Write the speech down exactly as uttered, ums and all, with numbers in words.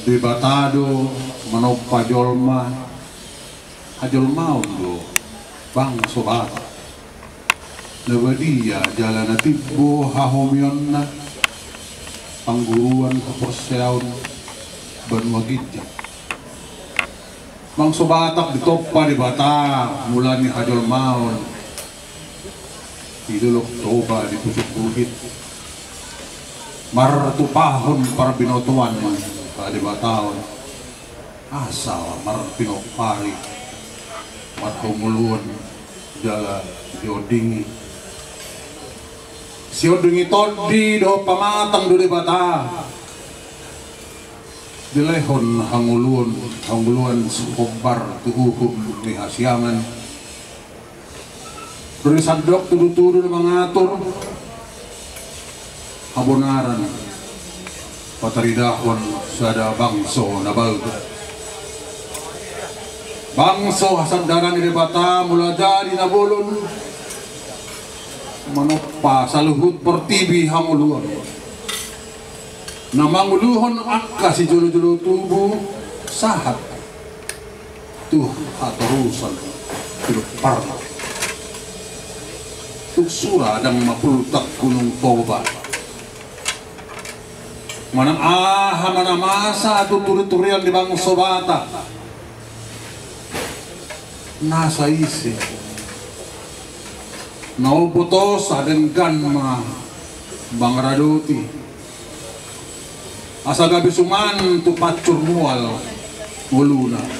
Debata do manompa jolma, hajolmaon do bangso Batak. Na badia jala na timbo hahomionna, pangguruan, haporseaon, banua ginjang. Bangso Batak ditompa Debata mula ni hajolmaon di Dolok Toba di Pusuk Bukit, martupahon parbinotoan hadebataon, asa marpinompari, marhangoluon jala diondingi. Sionding ni tondi dohot pamatang do Debata dilehon hangoluon, hangoluan sihombar tu uhum ni hasiangan. Ro di sandok tudutudu na mangatur habonaran, pataridahon sada bangso na balga. Bangso hasandaran ni Debata mula jadi na bolon, manompa saluhut portibi hangoluon. Na manguluhon angka sijolojolo tubu sahat tu hatorusan, tu domparna. Tung sura ndang mapultak Gunung Toba. Manang aha ma na masa tu turiturian ni bangso Batak, nasa ise na umbotosa denggan ma mangaradoti, asa gabe suman tu pansur mual ngoluna.